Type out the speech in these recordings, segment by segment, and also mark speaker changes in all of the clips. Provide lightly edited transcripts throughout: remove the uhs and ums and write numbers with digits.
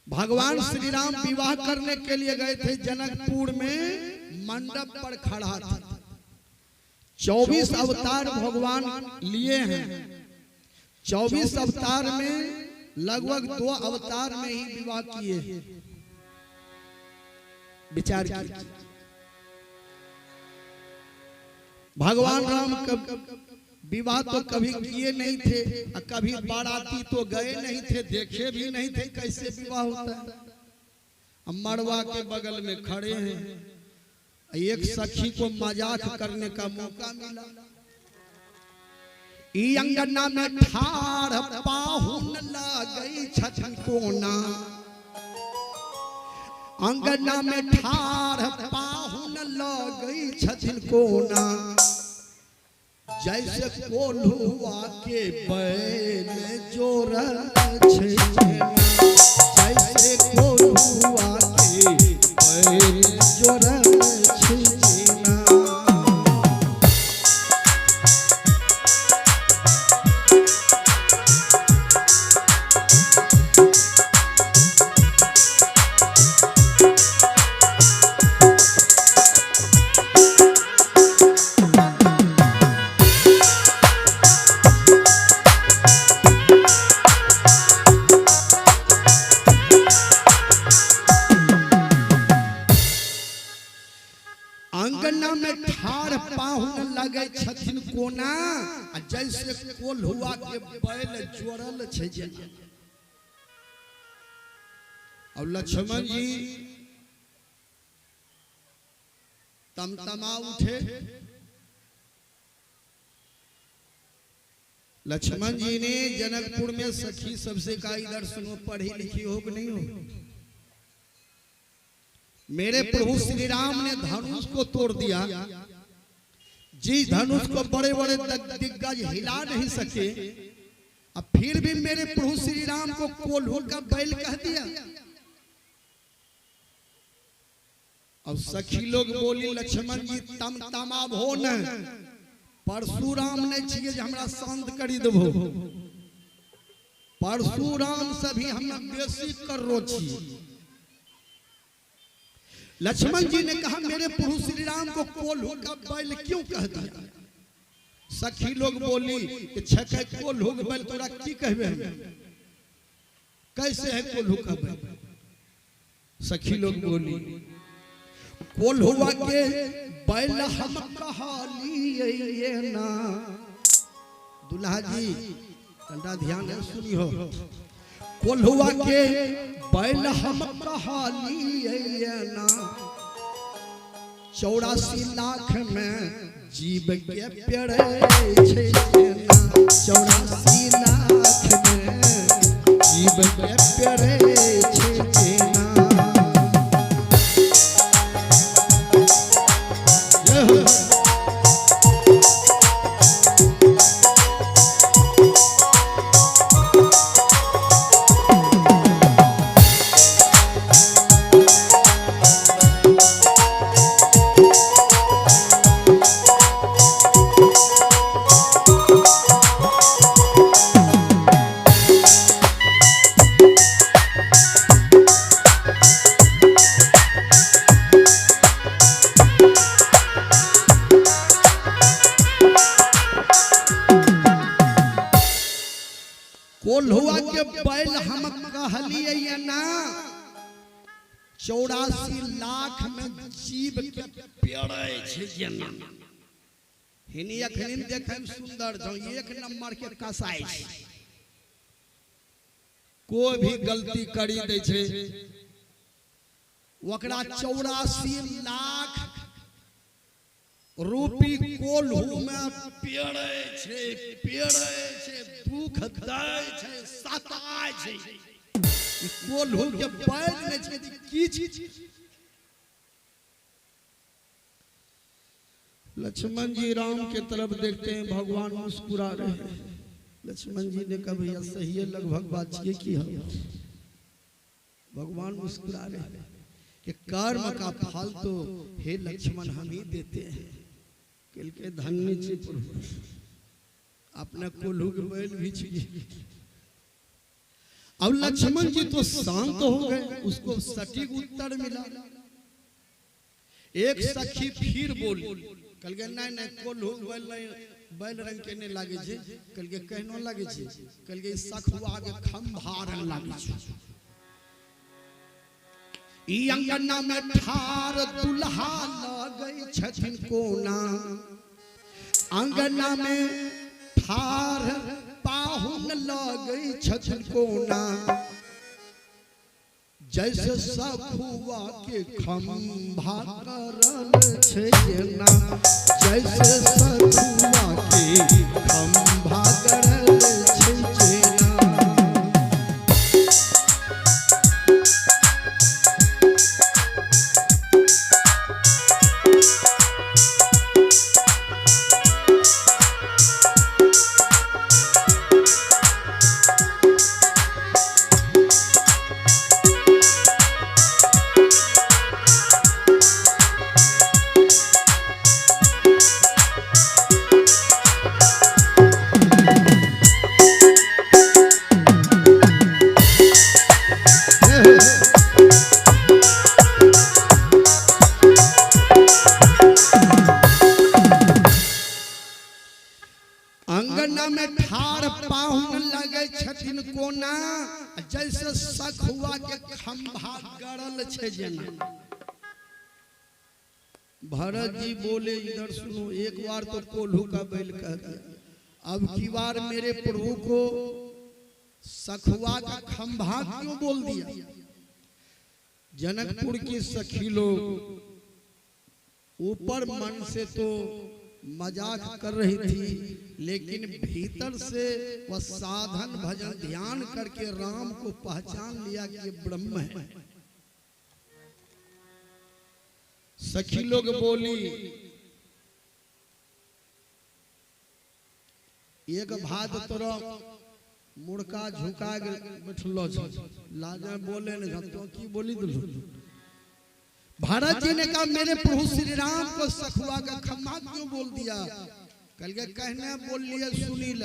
Speaker 1: भगवान श्री राम विवाह करने के लिए गए थे जनकपुर में, मंडप पर खड़ा था। 24 अवतार भगवान लिए हैं। 24 अवतार में लगभग 2 अवतार में ही विवाह किए हैं। विचार कीजिए, भगवान राम कब विवाह तो कभी किए नहीं थे, कभी बाराती तो गए नहीं थे, देखे भी नहीं थे कैसे विवाह होता है। मड़वा के बगल में खड़े हैं, एक सखी को मजाक करने का मौका मिला। ई अंगना में ठाड़ पाहुन लगई छथिन कोना, अंगना में ठाड़ पाहुन लगई छथिन कोना, जैसे कोल्हुआ के बैल जोरल छै, जैसे कोल्हुआ के बैल जोरल छै। अंगना में ठाड़ पाहुन लगे छथिन कोना, जैसे कोल्हुआ के बैल जोड़ल छै। और लक्ष्मण जी तमतमा उठे। लक्ष्मण जी ने जनकपुर में सखी सबसे कहा, इधर सुनो, पढ़ी लिखी हो कि नहीं हो? मेरे प्रभु श्री राम ने धनुष को तोड़ दिया, जिस धनुष को बड़े बड़े दिग्गज हिला नहीं सके, अब फिर भी मेरे प्रभु श्री राम को कोल्हू का बैल कह दिया। अब सखी लोग बोली, लक्ष्मण जी तमतमा हो न, परशुराम ने चाहिए जे हमरा शांत करी देबो, परशुराम से भी हम बेसी करो छी। लक्ष्मण जी ने कहा, मेरे प्रभु श्री राम को कोल्हू का बैल क्यों कह दिया? सखी लोग बोली कि छके कोल्हू के बैल तोरा की कहबे, कैसे है कोल्हू का बैल? सखी लोग बोली, कोल्हुआ के बैल हम कहलिए ना। दुल्हा जी कंडा ध्यान से सुनियो, कोल्हुआ के बैल हम कहलिए ना, 84 लाख में जीव के पेड़े छै ना, 84 लाख में जीव के पेड़े छै ना। कोल्हुआ के बैल हम कहलिए ना, 84 लाख में जीव के पेड़े छै जेना। हिनी अखनी देखे में सुंदर छौ, एक नंबर के कसाई छै, कोई भी गलती करी दै छै ओकरा 84 लाख रूपी कोल्हू में पेड़े छै, पेड़े छै, दुख दै छै, सताय छै। कोल्हू के बैल नहि छै की चीज। लक्ष्मण जी राम के तरफ देखते हैं, भगवान मुस्कुरा रहे हैं। लक्ष्मण जी ने कहा, भैया सही है, लगभग बात ये की है। भगवान मुस्कुरा रहे हैं कि कर्म का फल तो हे लक्ष्मण हम ही देते हैं। के धन्य छी प्रभु, अपने कोल्हू के बैल भी छी। अब लक्ष्मण जी तो शांत हो गए, उसको सटीक उत्तर मिला। एक सखी फिर बोली, कल के नहीं नहीं कोल्हू बैल नहीं, बैल रंग के नहीं लागे छे, कल के कहनो लागे छे, कल के सखुआ के खंभा रंग लागे छे। ई अंगना में ठार दुल्हा लगै छथिन कोना, अंगना में ठार पाहुन लगै छथिन कोना, जैसे सखुआ के खंभा करल छै जेना, जैसे सखुआ के खंभा करल छै जेना। अंगना में ठार पाहुन लगे छथिन कोना, जैसे सखुआ के खंभा गड़ल छै जेना। भरत जी बोले इधर सुनो, एक बार तो कोल्हू का बैल कह दिया, अब की बार मेरे प्रभु को सखुआ का खंभा क्यों बोल दिया? जनकपुर की सखी लोग ऊपर मन से तो मजाक कर रही थी, लेकिन भीतर से वह साधन भजन ध्यान करके राम को पहचान लिया कि ये ब्रह्म है। सखी लोग बोली, एक भात तोरा मुड़का झुका के बैठलो छ, लाजा बोले नहीं तो की बोली दिलु। भरत जी ने कहा मेरे प्रभु श्री राम को सखुआ का खम्भा क्यों बोल दिया? कल के कहने बोल लिए सुनी ल,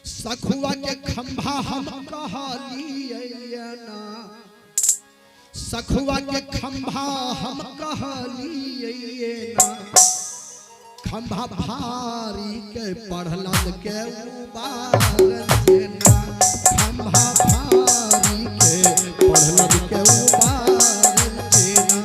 Speaker 1: सखुआ के खम्भा हम कहलिए ना, सखुआ के खम्भा हम कहलिए ना, खम्भा भारी के पढ़लन के उबारल जेना, खम्भा भारी के पढ़लन के उबारल जेना।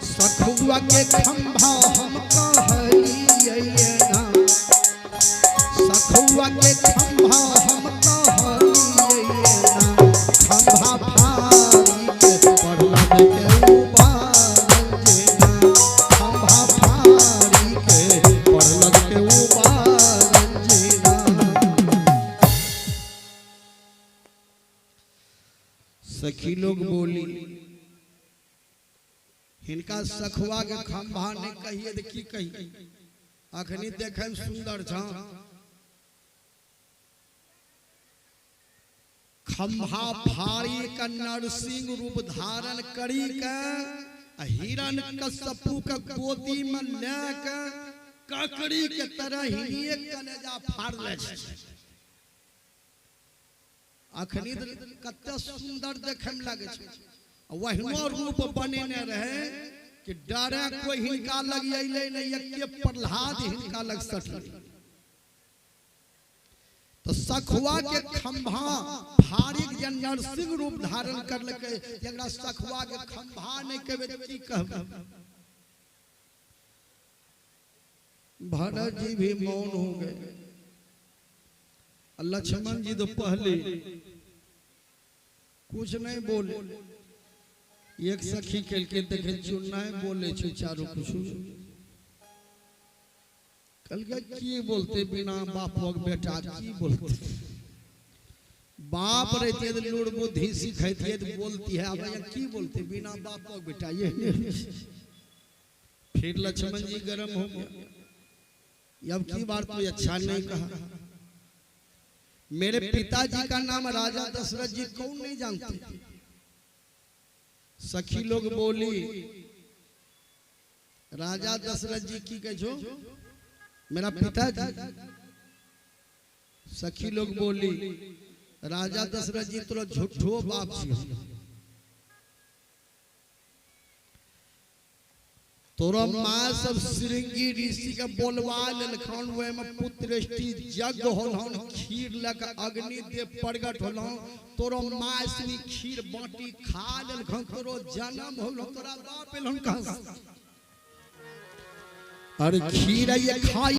Speaker 1: सखुआ के खंभा हम कहलिए ना, सखुआ के खंभा हम कहलिए ना, खंभा भारी के पढ़लन के उबारल जेना, खंभा भारी के पढ़लन के उबारल जेना। सखी लोग बोली, हिनका सखुआ के खंभा नहीं कहिए तो की कही, अखनी देखे में सुंदर छ, खंभा फाड़ी का नरसिंह रूप धारण करी के हिरण कश्यपु के गोदी में ले के ककड़ी के तरह हिनिए कलेजा फाड़ ले छै। अखनी कते सुंदर देखे में लगे छै, वहनो रूप बनेने रहे कि डरे कोई हिनका लग अइलै नहीं, एके प्रहलाद हिनका लग सटलै। तो सखुआ के खंभा फाड़िक जे नरसिंह रूप धारण करलकै, जकरा सखुआ के खंभा नहीं कहबै तऽ की कहबै? भरत जी भी मौन हो गए। लक्ष्मण जी तो पहले कुछ नहीं बोले। एक सखी के देखे चुनाव बोले छे चारों कुछ। कहलकै की बोलते बिना बापक बेटा की बोलते बाप रहते तो लूड़ बुद्धि सिखैतिए तो बोलती है अब की बोलते बिना बापक बेटा ये। फिर लक्ष्मण जी गर्म हो गया, अब की बात कोई अच्छा नहीं कहा। मेरे पिताजी का नाम राजा दशरथ जी कौन नहीं जानते। सखी लोग बोली राजा दशरथ जी की कहो मेरा पिताजी। सखी लोग बोली राजा दशरथ जी तोरा झूठो बाप छी, तोरा माँ सब श्रृंगी ऋषि के बोलवा लेलखन, ओहि में पुत्रेष्टि यज्ञ होलहन, खीर लऽ के अग्नि देव प्रगट होलहन, तोरो माँ सनी खीर बाटी खा लेलखन, तोरो जन्म होल, तोरा बाप एलहन कहाँ से? अरे खीर ये खाई।